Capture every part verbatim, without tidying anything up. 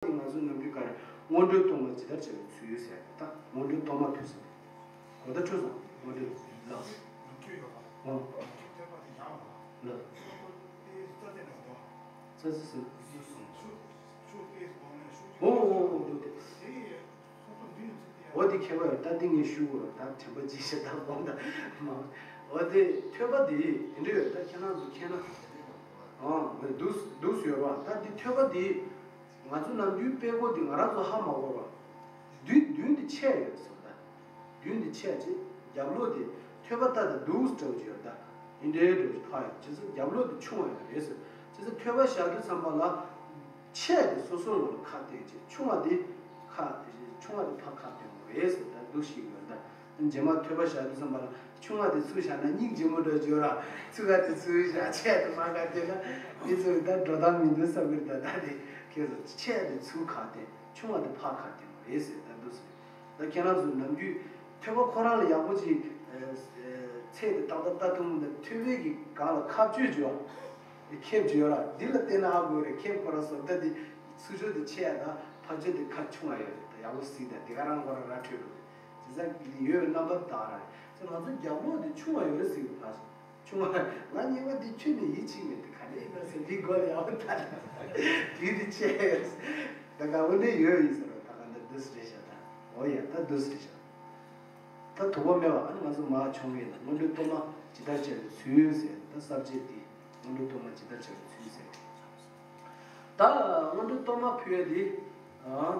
དེ་ང་ཚོ་ནམ་རྒྱུན་ག་རེ་སྔོན་འགྲོའི་གཏོར་མ་ཇི་ལྟར་བྱ་བའི་ཚུལ་ཟེར་ད་སྔོན་འགྲོའི་གཏོར་མ་ཕུལ་ཟེར། གོ་བརྡ་འཕྲོད་སོང་། སྔོན་འགྲོའི་ལགས། ཨོ། ལགས། རྩ་རྩི་ཟེར། ཨོ་ཨོ་ཨོ་འདུག་སྟེ། འོ་དེ་ཁྱད་པར་ད་འདི་ངས་ཞུ་དགོས་ད་དྲན་པ་ཅིག་ཞེ་དྲག་སྤོང་ད་མ། འོ་དེ་ཐོས་པ་དེ་དེ་འདྲ་ཡོད་ད་ཁྱེད་རང་ཚོ་མཁྱེན་ན། ཨང་འདུག་འདུག་ཡོད་ར་ད་འདི་ཐོས་པ་དེ་ང་ཚོ་ནམ་རྒྱུན་དཔེ་གོ་དེ་ང་རང་ཚོ་ཧ་མ་གོ་ར། མདུན་མདུན་དེ་ཆད་ཡོད་ཟེར་ད། མདུན་དེ་ཆད་ཅེས་རྒྱབ་ལོགས་དེ་ཐོས་པ་ལྟ་དང་འདུག་འདྲ་བོ་ཅིག་ཡོད་ད། འདི་འདྲའི་འདྲ་བོ་ཅིག་ཕར་ཡོད་བྱས་ཙང་རྒྱབ་ལོགས་དེ་ཆུང་བ་ཡོད་རེད་ཟེར་བྱས་ཙང་ཐོས་པ་བཞག་དུས་ཙམ་པ་ལ། ཆད་དེ་སོ་སོ་ངོ་ལ་ཁ་གཏད་ཅིག་ཆུང་བ་དེ་ཁ་ཆུང་བ་དེ་ཕར་ཁ་གཏད་དགོས་རེད་ཟེར་ད་འདུག་ཞིག་ཡོད་ད། རྗེས་མ་ཐོས་པ་བཞག་དུས་ཙམ་པ་ལ་ཆུང་བ་དེ་ཚུར་བཞག་ན་སྙིང་རྗེ་མོ་འདྲ་བརྗོད་ར་ཚུར་ཁ་དེ་ཚུར་བཞག་ཆད་དེ་ཕར་ཁ་གཏད་ན་དེ་ཚོ་ད་འགྲོ་སྟངས་མི་འདུག་བསམ་གི་རེད་ད། ད་དེ་ཁྱེད་ཚོ་ཆད་དེ་ཚུར་ཁ་གཏད་ཆུང་བ་དེ་ཕར་ཁ་གཏད་དགོས་རེད་ཟེར་ད་འདུག་ཟེར། ད་ཁྱེད་རང་ཚོ་ནམ་རྒྱུན་ཐོས་པ་ཁོ་རང་ལ་ཡག་པོ་ཅིག་ཚད་དེ་ཏག་ཏག་ལྟ་ཐུབ་མི་འདུག་ཐོས་པའི་གི་སྒང་ལ་ཁ་གཅོད་བྱེད་པ། ཁེབས་ཀྱི་ཡོད་ར། འདི་ལ་བལྟས་ན་ཧ་གོ་རེད། ཁེབས་ཁོ་ར་བཟོ་ལྟ་འདི་ཚུར་ཕྱོགས་དེ་ཆེ་ཡ་དང་ཕར་ཕྱོགས་དེ་ཁ་ཆུང་བ་ཡོད་རེད། ད་ཡག་པོ་གཟིགས་དང་དེ་ག་རང་ཁོ་ར་ར་འཕྲོད་འགྲོ་རེད། བྱས་ཙང་འདི་ཡོད་པའི་རྣམ་པ་དག་ར་རེད། ཚེ་ང་ཚོ་རྒྱབ་ལོགས་དེ་ཆུང་བ་ཡོད་རེད་ཟེར་གི་ཕར་ཕྱོགས་ཆུང་བ་ང་རྙིང་པ་འདི་ཁྱོད་ནས་ཡིད་ཆེས་མེད་དེ་ག་ནས་ཡིན་ན་ཟེར་འདི་སྒོ་ལ་ཡག་པོ་ལྟ་ལ་དུས་དེ་ཆེ་ཡོད་རེད། ད་ག་འོ་འདྲ་ཡོད་ཡིན་ཟེར་རོ། ད་ག་འདི་འདུས་རེད་ཤག་ད་འོ་ཡ་ད་འདུས་རེད་ཤག་ད་དོགས་པ་མེད་པ་ཨ་ནི་ང་ཚོ་མར་མཆོང་གི་ཡིན། ད་སྔོན་འགྲོའི་གཏོར་མ་ཇི་ལྟར་བྱ་བའི་ཚུལ་ཟེར་ད་ས་བཅད་འདི་སྔོན་འགྲོའི་གཏོར་མ་ཇི་ལྟར་བྱ་བའི་ཚུལ་ཟེར། ད་སྔོན་འགྲོའི་གཏོར་མ་ཕུལ་ཡ་འདི་ཨ་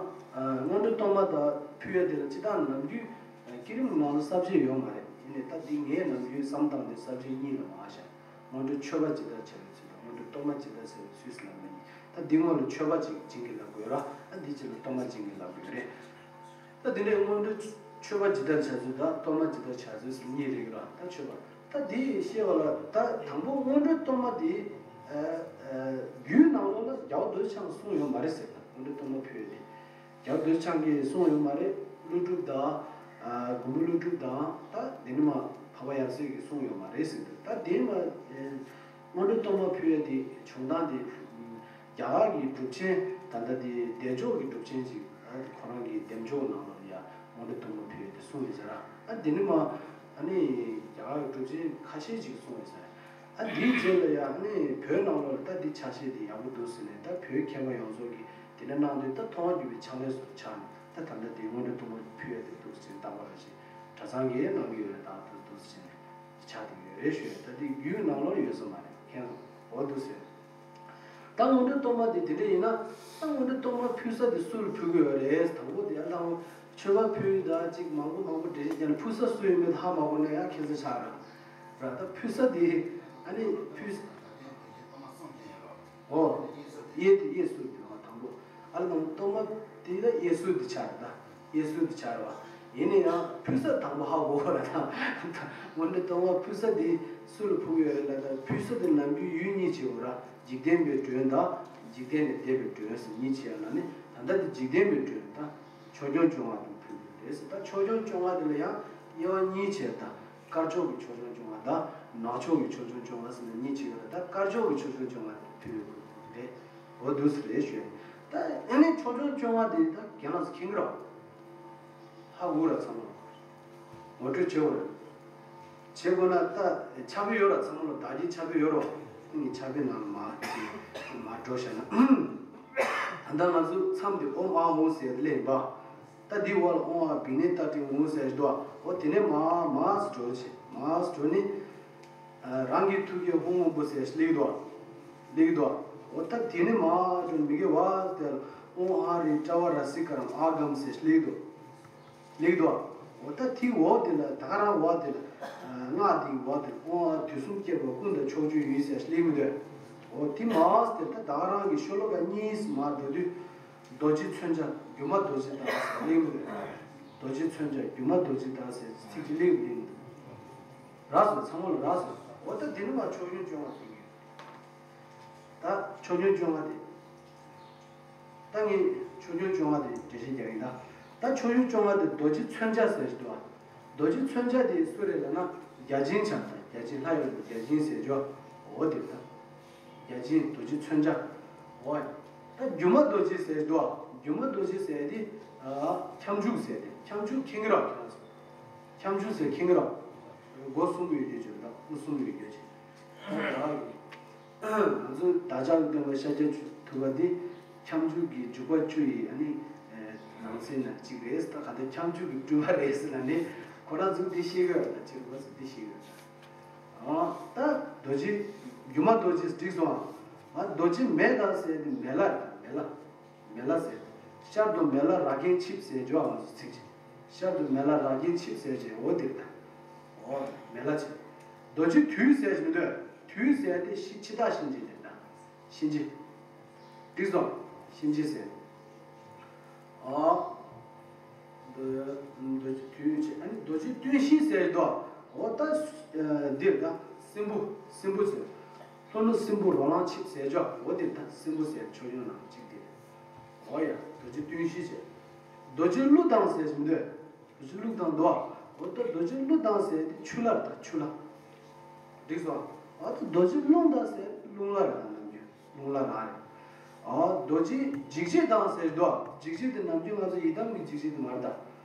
སྔོན་འགྲོའི་གཏོར་མ་ད་ཕུལ་ཡ་འདི་ལ་སྤྱིར་བཏང་ནམ་རྒྱུན་བསྐྱེད་རིམ་ནང་ལ་ས་བཅད་ཡོད་མ་རེད། ཡིན་ནའི་ད་འདི་ངས་ནམ་རྒྱུན་བསམ་བཏང་སྟེ་ས་བཅད་གཉིས་ལ་མར་བཞག་སྔོན་འགྲོའི་མཆོད་པ་ཇི་ལྟར་བྱ་བའི་ཚུལ་དང་སྔོན་འགྲོའི་གཏོར་མ་ཇི་ལྟར་བྱ་བའི་ཚུལ་ཟེར་ལབ་པ་ཡིན། ད་འདི་སྔོན་ལ་མཆོད་པ་ཅིག་བྱིན་གྱིས་བརླབ་དགོས་ར། ཨ་འདི་ཅིག་ལ་གཏོར་མ་བྱིན་གྱིས་བརླབ་དགོས་རེད། ད་འདི་འདྲའི་སྔོན་འགྲོའི་མཆོད་པ་ཇི་ལྟར་བྱ་ཚུལ་དང་གཏོར་མ་ཇི་ལྟར་བྱ་ཚུལ་ཟེར་གཉིས་རེད་ར། ད་མཆོད་པ་ད་འདི་བཤད་པ་ལ་ད་དང་པོ་སྔོན་འགྲོའི་གཏོར་མ་འདི་ཨ་ཨ་རྒྱུད་ནང་ལོགས་ལ་རྒྱལ་བ་རྡོ་རྗེ་འཆང་གིས་གསུངས་ཡོད་མ་རེད་ཟེར། ད་སྔོན་འགྲོའི་གཏོར་མ་ཕུལ་ཡོད་དེ། རྒྱལ་བ་རྡོ་རྗེ་འཆང་གིས་གསུངས་ཡོད་མ་རེད། ཀླུ་སྒྲུབ་དང་། ཨ་མགོན་པོ་ཀླུ་སྒྲུབ་དང་ད་དེ་ནི་མ་འཕགས་པ་ཡབ་སྲས་ཀྱིས་གསུངས་ཡོད་མ་རེད་ཟེར་འདུག་ད་དེ་མ་ཨེ་སྔོན་འགྲོ་གཏོར་མ་ཕུལ་ཡ་དེ་བྱུང་སྟངས་དེ་རྒྱ་གར་གྱི་གྲུབ་ཆེན་ད་ལྟ་དེ་བདེ་མཆོག་གི་གྲུབ་ཆེན་ཅིག་ཨ་ཁོ་རང་གི་བདེ་མཆོག་ནང་ལ་ཡ་སྔོན་འགྲོ་གཏོར་མ་ཕུལ་ཡ་དེ་གསུངས་ཡོད་ཟེར་ར། ཨ་དེ་ནི་མ་ཨ་ནི་རྒྱ་གར་གྱི་གྲུབ་ཆེན་ཁ་ཤས་ཅིག་གསུངས་ཡོད་ཟེར། ཨ་འདིའི་རྗེས་ལ་ཡང་ནི་བོད་ནང་ལོགས་ལ་ད་འདི་ཕྱག་བཞེས་འདི་ཡག་པོ་འདུག་ཟེར་ནས་ད་བོད་མཁས་པ་ཡོངས་རྫོགས་ཀྱིས་དེ་འདྲ་གནང་དུས་ད་མཐོང་བ་བརྒྱུད་པའི་ཕྱག་ལེན་སོགས་ཆགས་ནས་ད་ད་ལྟ་དེ་སྔོན་འགྲོ་གཏོར་མ་ཕུལ་ཡ་དེ་འདུག་ཟེར་བཏང་བ་རེད་ཅེས་གྲྭ་ཚང་གིས་གནང་གི་ཡོད་རེད། ད་འདུག་འདུག་ཟེར་ནས་ཆགས་བསྡད་ཀྱི་ཡོད་རེད་ཞུ་ཡ། ད་འདི་རྒྱུད་ནང་ལོགས་ཡོད་ས་མ་རེད། མཁྱེན་སོང་། འོ་འདུག་ཟེར། ད་སྔོན་འགྲོ་གཏོར་མ་དེ་དེ་འདྲ་ཡིན་ན་ད་སྔོན་འགྲོ་གཏོར་མ་ཕུལ་ས་དེ་སུ་ལ་ཕུལ་དགོས་ཡོད་རེད། དང་པོ་དེ་ཡང་དང་པོ་མཆོད་པ་ཕུལ་ད་ཅིག་མང་པོ་མང་པོ་འགྲེལ་བཤད་བརྒྱབ་ནས་ཕུལ་ས་སུ་ཡིན་མིན་ཧ་མ་གོ་ན་ཡང་ཁྱད་མཚར་ཆགས་ར་ར། ད་ཕུལ་ས་དེ་ཨ་ནི་ཕུལ་ས་འོ་གཡས་དེ་གཡས་སུ་དེ་བ་དང་པོ་ཨ་ལ་དང་གཏོར་མ་དེ་ལ་གཡས་སུ་དེ་ཆགས་ར། ད་གཡས་སུ་དེ་ཆགས་ར་བ་ཡིན་ན་ཡང་ཕུལ་ས་དང་པོ་ཧ་གོ་བ་ར། ད་སྔོན་འགྲོ་གཏོར་མ་ཕུལ་ས་དེ་སུ་ལ་ཕུལ་ཡོད་རེད་ལ། ད་ཕུལ་ས་དེ་ནམ་རྒྱུན་ཡུལ་གཉིས་ཆེ་བ་ར། འཇིག་རྟེན་པའི་མགྲོན་དང་འཇིག་རྟེན་ལས་འདས་པའི་མགྲོན་ཟེར་གཉིས་ཆེ་ཡང་ན་ནི་ད་ལྟ་དེ་འཇིག་རྟེན་པའི་མགྲོན་དང་ཆོས་སྐྱོང་བཅོ་ལྔ་དང་ཕུལ་དགོས་རེད་ཟེར། ད་ཆོས་སྐྱོང་བཅོ་ལྔ་དེ་ལ་ཡང་དབྱེ་བ་གཉིས་ཕྱེ། ད་དཀར་ཕྱོགས་ཀྱི་ཆོས་སྐྱོང་བཅོ་ལྔ་དང་ནག་ཕྱོགས་ཀྱི་ཆོས་སྐྱོང་བཅོ་ལྔ་ཟེར་ནས་གཉིས་ཕྱེ་ཡོད། ད་དཀར་ཕྱོགས་ཀྱི་ཆོས་སྐྱོང་བཅོ་ལྔ་དེ་ཕུལ་དགོས་རེད། འོ་འདུག་ཟེར་རེད་ཞུ། ད་ཨ་ནི་ཆོས་སྐྱོང་བཅོ་ལྔ་དེ་ད་རྒན་ལགས་སུ་མཁྱེན་གྱི་རེད། ཧ་གོ་ར་ཚང་མ། ངོ་སྤྲོད་བྱེད་དགོས་རེད། བྱེད་དགོས་ན་ད་ཕྱག་དཔེ་ཡོད་ར། ཚང་མ་ལ་བདག་གི་ཕྱག་དཔེ་ཡོད་རོ། ངས་ཕྱག་དཔེ་ནང་ལ་མ་མ་འགྲོ་བྱས་ན། ད་ལྟ་ང་ཚོ་མཚམས་འདི་ཨོཾ་ཨཱཿཧཱུྃ་ཟེར་ལེན་པ། ད་འདི་འོག་ལ་ཨོཾ་ཨཱཿ་བྷྱུ་ཎི་ཏ་ཏྲི་ཧཱུྃ་ཟེར་འདུག་འོ་དེ་ནས་མར་མར་འགྲོ་བྱེད་མར་འགྲོ་ནི། རང་གི་ཐུགས་ཀའི་ཧཱུྃ་དབང་པོ་ཟེར་སླེབས་འདུག་སླེབས་འདུག་འོ་ད་དེ་ནས་མར་འགྲོ་མི་དགེ་བ་དེར་ཨོཾ་ཨཱཿཧཱུྃ་རིག་ཏྲ་ཝ་ར་སི་ཀ་རམ་ཨཱ་གམ་ཟེར་སླེབས་འདུག་སླེབས་འདུག་འོ་ད་དེའི་འོག་དེ་ལ་ད་ག་རང་འོག་དེ་ལ་སྔགས་དེའི་འོག་དེ་ལ་ཨོཾ་ཨཱཿ་དུས་གསུམ་བསྐྱེད་པ་ཀུན་དང་ཕྱོགས་བཅུའི་ཡུལ་ཟེར་སླེབས་མི་འདུག་འོ་དེ་མར་དེ་ད་ད་ག་རང་གི་ཤོ་ལོ་ཀ་གཉིས་མར་འགྲོ་དུས། རྡོ་རྗེ་མཚོན་ཆ་སྒྱུ་མ་རྡོ་རྗེ་བདག་ཟེར་གླེང་གི་འདུག་རྡོ་རྗེ་མཚོན་ཆ་སྒྱུ་མ་རྡོ་རྗེ་བདག་ཟེར་ཚིག་གཅིག་གླེང་གི་འདུག་རགས་སོ། ཚང་མ་ལ་རགས་སོ། འོ་ད་དེ་ནི་མ་ཆོས་སྐྱོང་བཅོ་ལྔ་ཟེར་གྱི་ཡོད། ད་ཆོས་སྐྱོང་བཅོ་ལྔ་དེ། ད་ངས་ཆོས་སྐྱོང་བཅོ་ལྔ་དེ་འགྲེལ་བཤད་རྒྱག་གི་ཡིན་ད། ད་ཆོས་སྐྱོང་བཅོ་ལྔ་དེ་རྡོ་རྗེ་མཚོན་ཆ་ཟེར་གྱི་འདུག་ཨ། རྡོ་རྗེ་མཚོན་ཆ་དེ་སུ་རེད་ལབ་ན་བརྒྱ་བྱིན་ཆགས་ད། བརྒྱ་བྱིན་ལྷ་ཡོད་ན་བརྒྱ་བྱིན་ཟེར་ཅོ། འོ་དེ་ད། བརྒྱ་བྱིན་རྡོ་རྗེ་མཚོན་ཆ། འོ། ད་སྒྱུ་མ་རྡོ་རྗེ་ཟེར་འདུག་ཨ། སྒྱུ་མ་རྡོ་རྗེ་ཟེར་དེ་ཁྱབ་འཇུག་ཟེར་དེ་ཁྱབ་འཇུག་མཁྱེན་གྱི་རེད། ཁྱབ་འཇུག་ཟེར་མཁྱེན་གྱི་རེད། སྒོ་གསུམ་ཡོད་རྒྱུ་ཅིག་རེད། སྐུ་གསུམ་ཡོད་རྒྱུ་ཅིག་ང་ཚོ་བདག་ཅག་གི་སྟོན་པ་ཤཱཀྱ་ཐུབ་པ་འདི་ཁྱབ་འཇུག་གི་འཇུག་པ་བཅུ་ཡི་ཨ་ནི་ནང་གསེས་ན་གཅིག་རེད། ད་ག་འདི་ཁྱབ་འཇུག་གི་སྤྲུལ་པ་རེད་ཟེར་ན་ནི་ཁོ་རང་ཚོ་འདི་ཤེས་ཀྱི་ཡོད་ད། ཅིག་ཁོ་ཚོ་འདི་ཤེས་ཀྱི་ཡོད་ད། ད་རྡོ་རྗེ་སྒྱུ་མ་རྡོ་རྗེ་འགྲིག་སོང་། ཨ་རྡོ་རྗེ་མེ་དང་ཟེར་དེ་མེ་ལྷ་རེད། མེ་ལྷ། མེ་ལྷ་ཟེར། ཤར་དུ་མེ་ལྷ་ར་གན་ཆིབས་ཟེར་འཇོག་ང་ཚོ་ཚིག་ཅིག་ཤར་དུ་མེ་ལྷ་ར་གན་ཆིབས་ཟེར་ཅིག་འོ་དེ་རེད་ད། འོ་མེ་ལྷ་ཆིབས། རྡོ་རྗེ་དུས་ཟེར་ཅིག་མི་འདུག་དུས་ཟེར་དེ་ཤི་འཆི་བདག་གཤིན་རྗེ་རེད་ད། གཤིན་རྗེ། འགྲིག་སོང་། གཤིན་རྗེ་ཟེར། ཨ། རྡོ་རྗེ་དུས་ཆེ། ཨ་ནི་རྡོ་རྗེ་བརྟུལ་ཞིང་ཟེར་དོ། འོ་ད་འདིར་ད་སྲིན་པོ་སྲིན་པོ་ཟེར། ལྷོ་ནུབ་སྲིན་པོ་རོ་ལངས་ཆིབས་ཟེར་ཅོག་འོ་དེ་ད་སྲིན་པོ་ཟེར་ཆོས་སྐྱོང་ནང་གཅིག་དེ། འོ་ཡ་རྡོ་རྗེ་བརྟུལ་ཞིང་ཟེར། རྡོ་རྗེ་གླུ་དང་ཟེར་བཞིན་དུ། རྡོ་རྗེ་གླུ་དང་དོ། འོ་ད་རྡོ་རྗེ་གླུ་དང་ཟེར་དེ་ཆུ་ལྷ་རེད་ད་ཆུ་ལྷ། འགྲིག་སོང་། འོ་ད་རྡོ་རྗེ་རླུང་དང་ཟེར་རླུང་ལྷ་རེད་ད་ནམ་རྒྱུན། རླུང་ལྷ་རང་རེད། ཨ་རྡོ་རྗེ་འཇིགས་བྱེད་དང་ཟེར་དོ། འཇིགས་བྱེད་དེ་ནམ་རྒྱུན་ང་ཚོ་ཡི་དམ་གྱི་འཇིགས་བྱེད་དེ་མ་རེད་ད།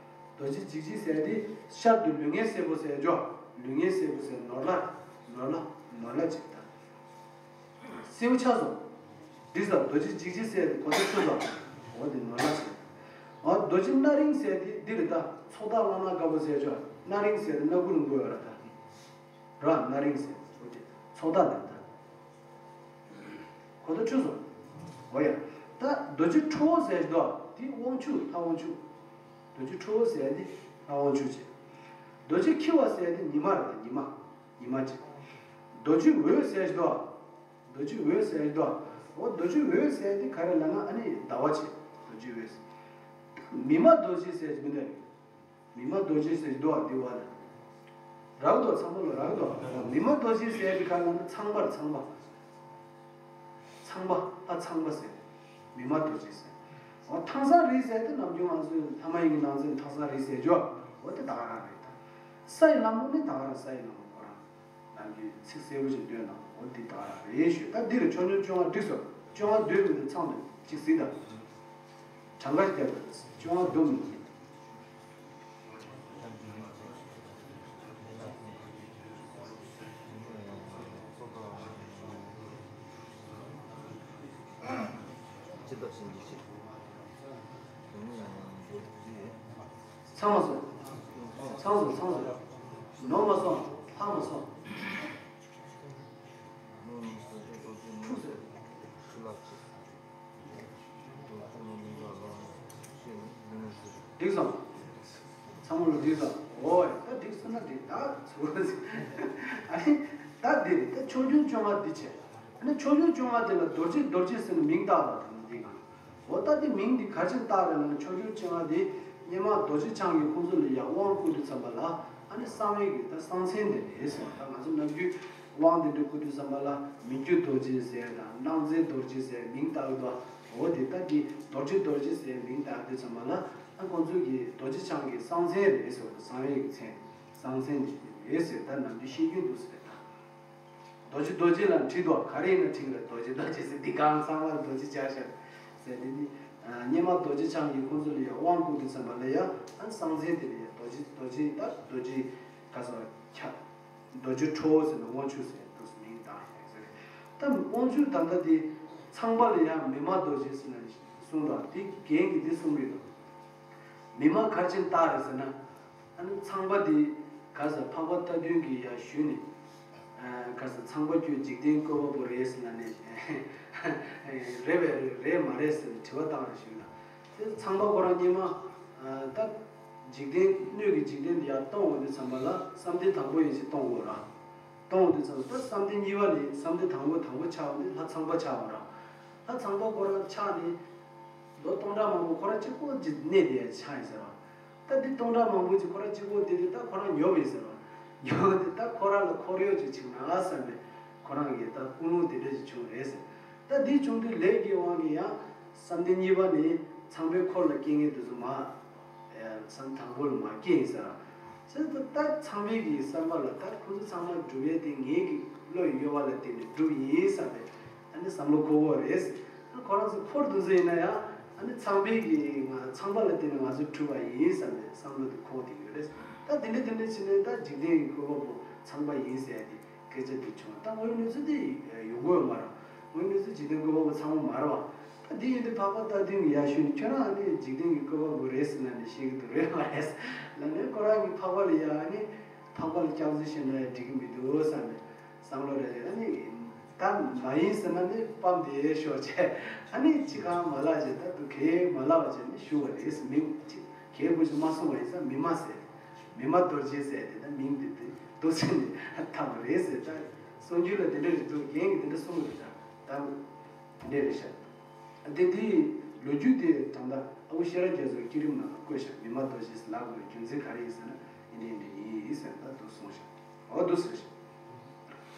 རྡོ་རྗེ་འཇིགས་བྱེད་ཟེར་དེ་ཤར་དུ་ལུས་ངན་སེར་པོ་ཟེར་འཇོག་ལུས་ངན་སེར་པོ་ཟེར་ནོར་ལྷ། ནོར་ལྷ། ནོར་ལྷ་ཅིག་ད། སེའུ་ཆགས་སོང་། འདི་ཟེར་རྡོ་རྗེ་འཇིགས་བྱེད་ཟེར་དེ་གོ་ཐོས་ཆོད་སོང་། འོ་དེ་ནོར་ལྷ་ཅིག་ཨ་རྡོ་རྗེ་སྣ་རིང་ཟེར་དེ་འདི་རེད་ད། ཚོགས་བདག་བླ་ན་དཀར་པོ་ཟེར་འཇོག་སྣ་རིང་ཟེར་དེ་སྣ་ཁུག་རིང་པོ་ཡོད་རེད་ད། ར་སྣ་རིང་ཟེར་ཚོགས་ཀྱི་ཚོགས་བདག་ལ་ད། གོ་ཐོས་ཆོད་སོང་། འོ་ཡ། ད་རྡོ་རྗེ་ཁྲོ་བོ་ཟེར་དོ། དེ་དབང་ཕྱུག་ལྷ་དབང་ཕྱུག་རྡོ་རྗེ་ཁྲོ་བོ་ཟེར་དེ་ལྷ་དབང་ཕྱུག་ཅེས། རྡོ་རྗེ་འཁྱིལ་བ་ཟེར་དེ་ཉི་མ་རེད་ད་ཉི་མ། ཉི་མ་ཅེས། རྡོ་རྗེ་འོད་ཟེར་དོ། རྡོ་རྗེ་འོད་ཟེར་དོ། འོ་རྡོ་རྗེ་འོད་ཟེར་དེ་ག་རེ་ལབ་ན་ཨ་ནི་ཟླ་བ་ཅེས་རྡོ་རྗེ་འོད། མི་མ་རྡོ་རྗེ་ཟེར་མི་འདུག་མི་མ་རྡོ་རྗེ་ཟེར་འདུག་བ་འདི་བ་ལ། རག་དོ་ཚང་མ་ལ་རག་དོ། མི་མ་རྡོ་རྗེ་ཟེར་གི་ཁ་ལ་ན་ཚངས་པར་ཚངས་པ། ཚངས་པ་ཨ་ཚངས་པ་ཟེར། མི་མ་རྡོ་རྗེ་ཟེར། འོ་ཐང་སང་རི་ཟེར་དེ་ནམ་རྒྱུན་ང་ཚོས་ལྷ་མ་ཡིན་གྱི་ནང་ཚན་ཐང་སང་རི་ཟེར་འཇོག་འོ་དེ་ད་ག་རང་རེད་ད། ས་ཡི་ལྷ་མོ་ནི་ད་ག་རང་ས་ཡི་ལྷ་མོ་ཁོ་རང་། ནམ་རྒྱུན་ཚིག་གསལ་པོ་ཞིག་འདོན་ན་འོ་འདི་ལྟར་རེད་ཞུ། ད་འདིར་ཆོས་འབྱུང་བཅོ་ལྔ་འགྲིག་སོང་། བཅོ་ལྔ་འདོན་པའི་མཚམས་དུ་གཅིག་གཟིགས་དང་། གྲངས་ཀ་ཞིག་བརྒྱབ་དང་བཅོ་ལྔ་འདོན་མི་ཉན། ཅི་ལྟར་ཞིག་འདི་ཕྱིར། ཚང་མ་སོང་། ཚང་སོང་ཚང་སོང་། ནོར་མ་སོང་། ལྷག་མ་སོང་། ཁྲུག་སོང་། འགྲིག་སོང་། ཚང་མ་ལ་འགྲིག་སོང་། འོ་ད་འགྲིག་སོང་ན་འགྲིག་ད་ཚུར། ཨ་ནི་ད་འདི་རེད་ད་ཆོས་འབྱུང་བཅོ་ལྔ་འདི་བྱས། ཨ་ནི་ཆོས་འབྱུང་བཅོ་ལྔ་འདི་ལ་རྡོ་རྗེ་རྡོ་རྗེ་ཟེར་ནས་མིང་བཏགས་པ་དང་འདི་གང་། འོ་ད་དེ་མིང་འདི་ག་ཅིག་བཏགས་རེད་ལབ་ན་ཆོས་འབྱུང་བཅོ་ལྔ་དེ་སྔོན་མ་རྡོ་རྗེ་འཆང་གིས་ཁོང་ཚོ་ལ་ཡང་དབང་བསྐུར་དུས་ཙམ་པ་ལ་ཨ་ནི་གསང་བའི་གི་ད་གསང་མཚན་དེ་རེད་ཟེར་བ། ད་ང་ཚོ་ནམ་རྒྱུན་དབང་དེ་འདྲ་བསྐུར་དུས་ཙམ་པ་ལ་མི་འགྱུར་རྡོ་རྗེ་ཟེར་དང་སྣང་མཛད་རྡོ་རྗེ་ཟེར་མིང་བཏགས་འདུག་འོ་དེ་ད་དེ་རྡོ་རྗེ་རྡོ་རྗེ་ཟེར་མིང་བཏགས་དུས་ཙམ་པ་ལ་ཨ་ཁོང་ཚོ་གི་རྡོ་རྗེ་འཆང་གི་གསང་མཚན་རེད་ཟེར་བ། གསང་བའི་གི་མཚན་གསང་མཚན་དེ་རེད་ཟེར་ད་ནམ་རྒྱུན་བཤད་རྒྱུན་འདུག་ཟེར་ད། རྡོ་རྗེ་རྡོ་རྗེ་ལ་འཁྲིལ་འདུག་ག་རེ་ཡིན་ན་འཁྲིལ་གི་རེད། རྡོ་རྗེ་རྡོ་རྗེ་ཟེར་འདི་གང་གསང་བ་རྡོ་རྗེ་སྦྱར་ཤག་ཟེར་འདི་ནི། སྔོན་མ་རྡོ་རྗེ་འཆང་གིས་ཁོང་ཚོ་ལ་ཡང་དབང་བསྐུར་དུས་ཙམ་པ་ལ་ཡང་ཨ་གསང་མཚན་དེ་ལ་ཡང་རྡོ་རྗེ་རྡོ་རྗེ་ད་རྡོ་རྗེ་ག་ས་ཁྱབ། རྡོ་རྗེ་ཁྲོ་བོ་ཟེར་ན་དབང་ཕྱུག་ཟེར་འདུག་མིང་བཏགས་ཡོད་ཟེར། ད་དབང་ཕྱུག་ད་ལྟ་དེ་ཚངས་པ་ལ་ཡང་མི་མ་རྡོ་རྗེ་ཟེར་ན་གསུངས་དང་དེ་རྒན་གྱིས་དེ་གསུངས་གི་འདུག་མི་མ་ག་རེ་བྱས་ནས་བཏགས་རེད་ཟེར་ན། ཨ་ནི་ཚངས་པ་འདི་ག་ས་འཕགས་པ་རྟ་བདུན་གྱིས་ཡར་ཞུས་ནས། ཨ་ག་ས་ཚངས་པ་ཁྱོད་འཇིག་རྟེན་བཀོད་པ་པོ་རེད་ཟེར་ལབ་ནས། རེད་པས་རེད་མ་རེད་ཟེར་ནས་དྲི་བ་བཏང་རེད་ཞུས་ན། དེ་ཚངས་པ་ཁོ་རང་སྔོན་མ་ཨ་ད་འཇིག་རྟེན་སྣོད་ཀྱི་འཇིག་རྟེན་འདི་ཡར་གཏོང་འོང་དུས་ཙམ་པ་ལ་བསམ་གཏན་དང་པོ་ཡིན་ཞིག་གཏོང་དགོས་ར། གཏོང་འོང་དུས་ཙམ་པ་ད་བསམ་གཏན་གཉིས་པ་ནས་བསམ་གཏན་དང་པོ་དང་པོ་ཆགས་འོང་དུས་ལྷ་ཚངས་པ་ཆགས་འོང་ར། ལྷ་ཚངས་པ་ཁོ་རང་ཆགས་ནས་ལོ་སྟོང་ཕྲག་མང་པོ་ཁོ་རང་གཅིག་པོ་གཅིག་གནས་བསྡད་ཡ་ཆགས་ཡིན་ཟེར་བ། ད་འདི་སྟོང་ཕྲག་མང་པོ་ཅིག་ཁོ་རང་གཅིག་པོ་བསྡད་དུས་ད་ཁོ་རང་ཉོབ་ཡིན་ཟེར་བ། ཉོབ་དེ་ད་ཁོ་རང་ལ་འཁོར་གཡོག་ཅིག་བྱུང་ན་བསམ་པའི་ཁོ་རང་གི་ད་ཀུན་སློང་དེ་འདྲ་ཞིག་བྱུང་རེད་ཟེར། ད་འདི་བྱུང་དུས་ལས་ཀྱི་དབང་གིས་ཡང་བསམ་གཏན་གཉིས་པ་ནས་ཚངས་པའི་འཁོར་ལ་སྐྱེ་མཁན་དེ་ཚོ་མ། བསམ་དང་པོ་ལ་མ་སྐྱེ་ཡིན་ཟེར་བ། ཟེར་ད་ད་ཚངས་པའི་གི་བསམ་པ་ལ་ད་ཁོ་ཚོ་ཚང་མ་སྒྲུབ་ཡས་དེ་ངེད་ཀྱི་བློ་ཡི་གཡོ་བ་ལ་བརྟེན་ནས་སྒྲུབ་ཡིན་བསམ་པའི་ཨ་ནི་བསམ་བློ་འཁོར་གྱི་ཡོད་རེད། ད་ཁོ་རང་ཚོ་འཁོར་དུས་ཚོད་ཡིན་ན་ཡང་ ཨ་ནི་ཚངས་པའི་གི་ང་ཚངས་པ་ལ་བརྟེན་ནས་ང་ཚོ་གྲུབ་པ་ཡིན་བསམ་པའི་བསམ་བློ་དེ་འཁོར་བསྡད་ཡོད་རེད། ད་དེ་འདྲ་དེ་འདྲ་བྱས་ནས་ད་འཇིག་རྟེན་གྱི་བཀོད་པ་པོ་ཚངས་པ་ཡིན་ཟེར་ཡ་དེ་སྐད་ཆ་དེ་བྱུང་བ། ད་དངོས་གནས་ཚུལ་དེ་ཡོང་གི་ཡོད་མ་རེད། དངོས་གནས་ཚུལ་འཇིག་རྟེན་བཀོད་པ་པོ་ཚངས་པ་མ་རེད་བ། ད་དེ་ཡིན་དུས་འཕགས་པ་རྟ་བདུན་གྱི་ཡར་ཞུས་ནས་ཁྱོད་རང་ཨ་ནི་འཇིག་རྟེན་གྱི་བཀོད་པ་པོ་རེད་ཟེར་ན་ནི་བཤད་ཀྱི་འདུག་རེད་མ་རེད་ལབ་ནས། ཁོ་རང་གི་འཕགས་པ་ལ་ཡ་ཨ་ནི་འཕགས་པ་ལ་སྐྱག་རྫུན་བཤད་ན་ཡ་འགྲིག་གི་མི་འདུག་བསམ་ནས། བསམ་བློ་རེ་རེ། ཨ་ནི་ད་མ་ཡིན་ཟེར་ན་ནི་སྤམ་དེ་ཤོར་བྱས། ཨ་ནི་ཅི་གང་མ་ལགས་བྱས། ད་དུ་གས་མ་ལགས་བྱས་ནི་ཞུ་བ་རེད་ཟེར། མིང་ཅི་གས་དགོས་ཅིག་མ་གསུང་བ་ཡིན་ཙང་མི་མ་ཟེར། མི་མ་རྡོ་རྗེ་ཟེར་དེ། ད་མིང་དེ་དེ་རྡོ་རྗེ་ནི་ཐམ་པ་རེད་ཟེར། ད་གསུང་རྒྱུན་ལ་དེ་འདྲ་རེད་འདུག་རྒན་གྱིས་དེ་འདྲ་གསུང་གི་འདུག་ད་ད་དེ་འདྲ་རེད་ཤག་དེ་དེའི་ལོ་རྒྱུས་དེ་ད་ལྟ་ཨ་ཁུ་ཤེས་རབ་རྒྱ་མཚོའི་བསྐྱེད་རིམ་ནང་ལ་བཀོད་ཤག་མི་མ་རྡོ་རྗེ་ཟེར་ལབ་དགོས་རྒྱུ་མཚན་ག་རེ་ཡིན་ཟེར་ན་ཨིན་འདྲ་ཨིན་འདྲ་ཡིན་ཟེར། ད་འདུག་གསུངས་ཤག་འོ་འདུག་ཟེར་ཤག་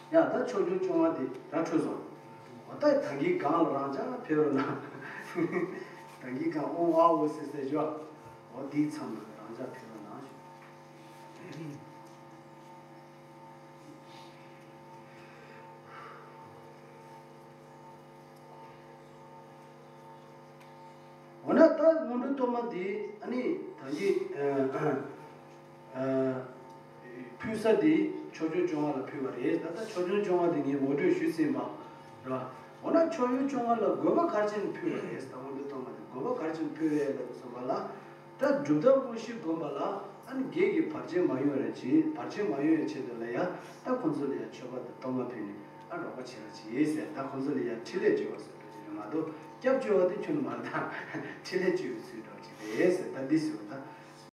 ཡ་ད་ཕྱོགས་བཅུ་སྐྱོང་བ་དེ་ར་འཕྲོད་སོང་། འོ་ད་ད་གིན་སྒང་ལ་རང་ཅག་ཕེབས་རོགས་གནང་། ད་གིན་སྒང་ཨོང་ཨ་འོ་ཟེར་ཟེར་ཞོག་འོ་དེའི་མཚམས་ལ་རང་ཅག་ཕེབས་རོགས་གནང་ཞུ། འོ་ན་ད་སྔོན་འགྲོ་གཏོར་མ་འདི་ཨ་ནི་ད་གིན་ཨ་ཨ་ཕུལ་ས་འདི་ཕྱོགས་བཅུ་སྐྱོང་བ་ལ་ཕུལ་བ་རེད། ད་ལྟ་ཕྱོགས་བཅུ་སྐྱོང་བ་འདི་ངས་ངོ་སྤྲོད་ཞུས་ཟིན་པ་རེད་བ། འོ་ན་ཕྱོགས་བཅུ་སྐྱོང་བ་ལ་དགོས་པ་ག་རེ་བྱས་ནས་ཕུལ་བ་རེད། ད་སྔོན་འགྲོ་གཏོར་མ་འདི་དགོས་པ་ག་རེ་བྱས་ནས་ཕུལ་བ་རེད་ལབ་སོང་བ་ལ། ད་སྒྲུབ་ཐབས་དངོས་གཞི་བསྒོམ་པ་ལ་ཨ་ནི་བགེགས་ཀྱི་བར་ཆད་མ་ཡོང་བའི་ཆེད། བར་ཆད་མ་ཡོང་བའི་ཆེད་དུ་ལ་ཡ་ད་ཁོང་ཚོ་ལ་ཡ་མཆོད་པ་དང་གཏོར་མ་ཕུལ་ནས་ཨ་རོགས་པ་བྱེད་རོགས་བྱེད་ཟེར། ད་ཁོང་ཚོ་ལ་ཡ་འཕྲིན་ལས་བཅོལ་བ་ཟེར་འགྲོ་གི་རེད་མ་གཏོགས་སྐྱབས་བཅོལ་བ་དེ་ཁྱོན་ནས་མ་རེད། ད་འཕྲིན་ལས་བཅོལ་བའི་ཚུལ་འདྲ་བོ་ཅིག་རེད་ཟེར། ད་འདི་ཟེར་བ་ད་